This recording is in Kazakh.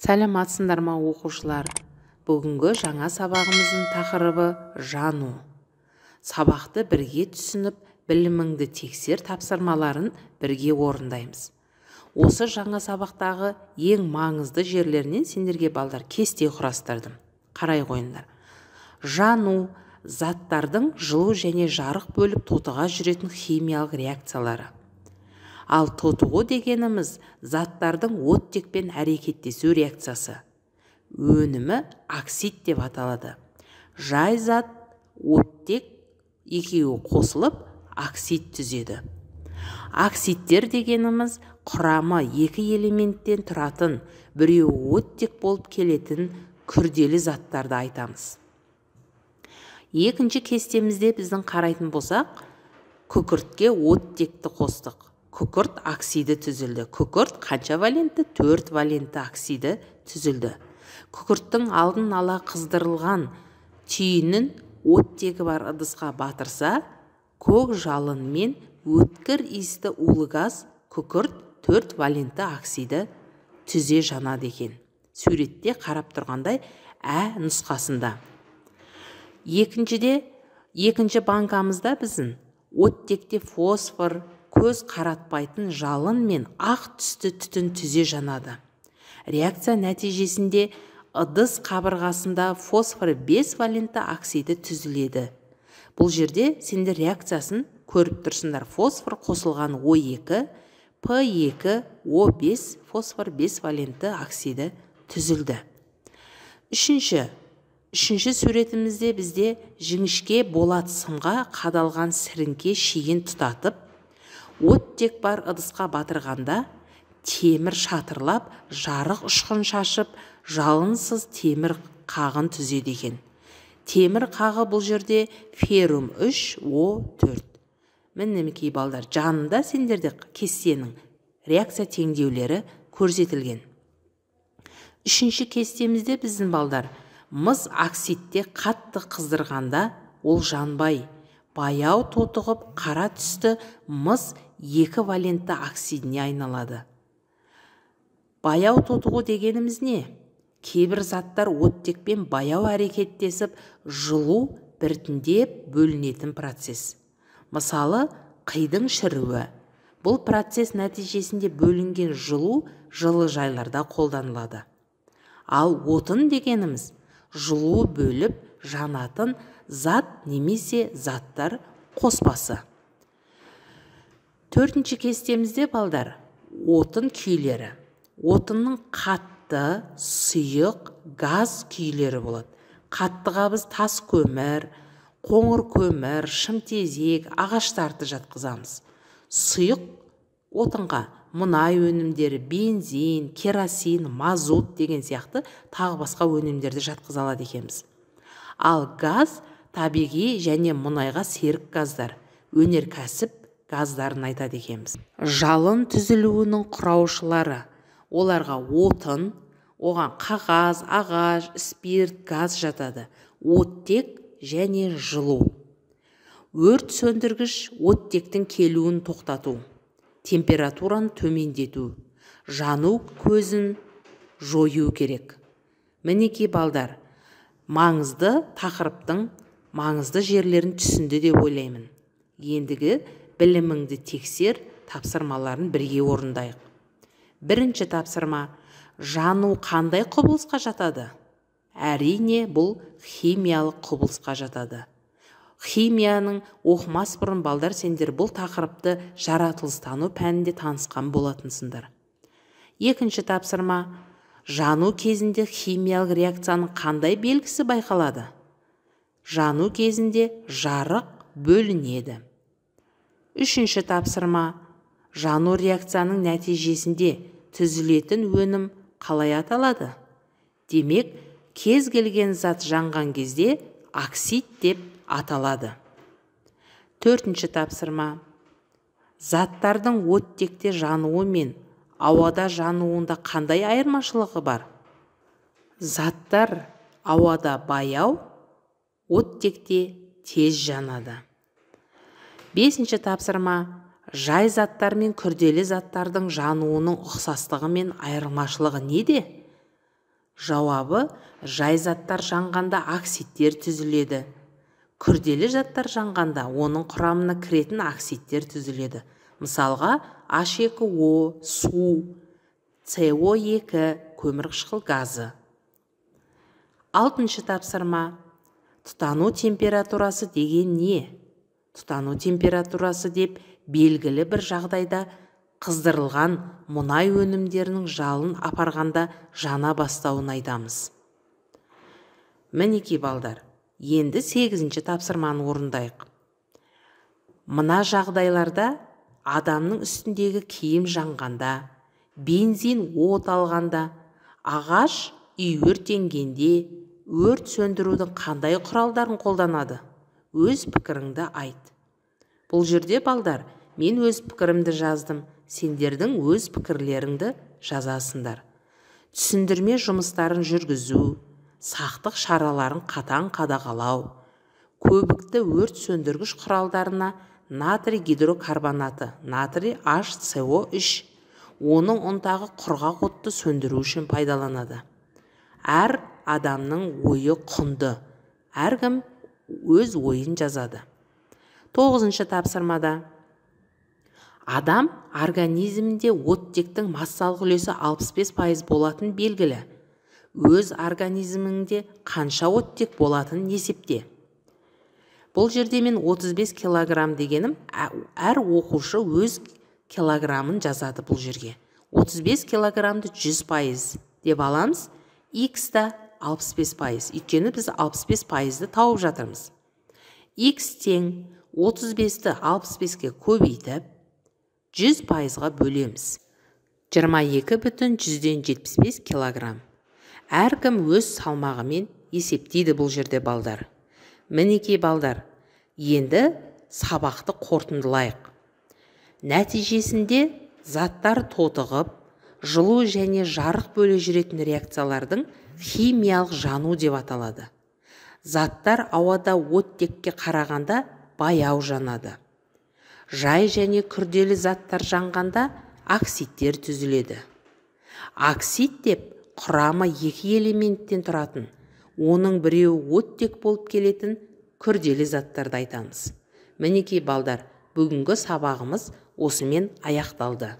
Сәлеметсіңдер ма, оқушылар! Бүгінгі жаңа сабағымыздың тақырыбы – жану. Сабақты бірге түсініп, біліміңді тексер тапсырмаларын бірге орындаймыз. Осы жаңа сабақтағы ең маңызды жерлерінен сендерге, балдар, кесте құрастырдым, қарай қойыңдар. Жану – заттардың жылу және жарық бөліп, тотыға жүретін химиялық реакциялары. Ал тотығу дегеніміз – заттардың оттекпен әрекеттесу реакциясы. Өнімі оксид деп аталады. Жай зат, оттек екеуі қосылып, оксид түзеді. Оксидтер дегеніміз – құрамы екі элементтен тұратын, біреуі оттек болып келетін күрделі заттарды айтамыз. Екінші кестемізде біздің қарайтын болсақ, күкіртке оттекті қостық, күкірт оксиді түзілді. Күкірт қанша валентті? Төрт валентті оксиді түзілді. Күкірттің алдын ала қыздырылған түйінін оттегі бар ыдысқа батырса, көк жалын мен өткір иісті улы газ күкірт төрт валентті оксиді түзе жанады екен, суретте қарап тұрғандай, ә нұсқасында. Екіншіде, екінші банкамызда біздің оттекте фосфор көз қаратпайтын жалын мен ақ түсті түтін түзе жанады. Реакция нәтижесінде ыдыс қабырғасында фосфор 5 валентті оксиді түзіледі. Бұл жерде сендер реакциясын көріп тұрсыңдар: фосфор қосылған О2, П2 О5, фосфор 5 валентті оксиді түзілді. Үшінші суретімізде бізде жіңішке болат сымға қадалған сіріңке шиін тұтатып, оттек бар ыдысқа батырғанда, темір шатырлап, жарық ұшқын шашып, жалынсыз темір қағын түзеді екен. Темір қағы бұл жерде феррум 3 О 4. Мінекей, балдар, жанында сендерде кестенің реакция теңдеулері көрсетілген. Үшінші кестемізде біздің, балдар, мыс оксидте қатты қыздырғанда, ол жанбай, баяу тотығып, қара түсті мыс екі валентті оксидіне айналады. Баяу тотығу дегеніміз не? Кейбір заттар оттекпен баяу әрекеттесіп, жылу біртіндеп бөлінетін процесс. Мысалы, қидың шіруі. Бұл процесс нәтижесінде бөлінген жылу жылыжайларда қолданылады. Ал отын дегеніміз – жылу бөліп жанатын зат немесе заттар қоспасы. Төртінші кестемізде, балдар, отын күйлері. Отынның қатты, сұйық, газ күйлері болады. Қаттыға біз тас көмір, қоңыр көмір, шымтезек, ағаштарды жатқызамыз. Сұйық отынға мұнай өнімдері, бензин, керосин, мазут деген сияқты тағы басқа өнімдерді жатқыза алады екенбіз. Ал газ – табиғи және мұнайға серік газдар, өнеркәсіп газдарын айтады екенбіз. Жалын түзілуінің құраушылары: оларға отын, оған қағаз, ағаш, спирт, газ жатады, оттек және жылу. Өрт сөндіргіш – оттектің келуін тоқтату, температураны төмендету, жану көзін жою керек. Мінекей, балдар, маңызды тақырыптың маңызды жерлерін түсінді деп ойлаймын. Ендігі біліміңді тексер тапсырмаларын бірге орындайық. Бірінші тапсырма: жану қандай құбылысқа жатады? Әрине, бұл химиялық құбылысқа жатады. Химияның оқымас бұрын, балдар, сендер бұл тақырыпты жаратылыстану пәнінде танысқан болатынсыңдар. Екінші тапсырма: жану кезінде химиялық реакцияның қандай белгісі байқалады? Жану кезінде жарық бөлінеді. Үшінші тапсырма: жану реакцияның нәтижесінде түзілетін өнім қалай аталады? Демек, кез келген зат жанған кезде оксид деп аталады. Төртінші тапсырма: заттардың оттекте жануы мен ауада жануында қандай айырмашылығы бар? Заттар ауада баяу, оттекте тез жанады. Бесінші тапсырма: жай заттар мен күрделі заттардың жануының ұқсастығы мен айырмашылығы неде? Жауабы: жай заттар жанғанда оксидтер түзіледі. Күрделі заттар жанғанда оның құрамына кіретін оксидтер түзіледі. Мысалға, H2O, су, CO2, көмірқышқыл газы. Алтыншы тапсырма. Тұтану температурасы деген не? Тұтану температурасы деп белгілі бір жағдайда қыздырылған мұнай өнімдерінің жалын апарғанда жана бастауын айтамыз. Мінекей, балдар, енді сегізінші тапсырманы орындайық. Мына жағдайларда адамның үстіндегі киім жанғанда, бензин от алғанда, ағаш үй өртенгенде өрт сөндірудің қандай құралдарын қолданады? Өз пікіріңді айт. Бұл жерде, балдар, мен өз пікірімді жаздым, сендердің өз пікірлеріңді жазасыңдар. Түсіндірме жұмыстарын жүргізу, сақтық шараларын қатаң қадағалау, көбікті өрт сөндіргіш құралдарына натрий гидрокарбонаты, натрий HCO3, оның ұнтағы құрғақ отты сөндіру үшін пайдаланады. Әр адамның ойы құнды, әркім өз ойын жазады. Тоғызыншы тапсырмада адам организмінде оттектің массалық үлесі 65% болатын белгілі. Өз организміңде қанша оттек болатынын есепте. Бұл жерде мен 35 килограмм дегенім, әр оқушы өз килограммын жазады бұл жерге. 35 килограммды 100% деп аламыз, x та 65%. Өйткені біз 65%-ды тауып жатырмыз. X тең 35-ті 65-ке көбейтіп, 100%-ға бөлеміз. 22,75 килограмм. Әркім өз салмағымен есептейді бұл жерде, балдар. Мінекей, балдар, енді сабақты қорытындылайық. Нәтижесінде заттар тотығып, жылу және жарық бөле жүретін реакциялардың химиялық жану деп аталады. Заттар ауада оттекке қарағанда баяу жанады. Жай және күрделі заттар жанғанда оксидтер түзіледі. Оксид деп құрамы екі элементтен тұратын, оның біреуі оттек болып келетін күрделі заттарды айтамыз. Мінекей, балдар, бүгінгі сабағымыз осымен аяқталды.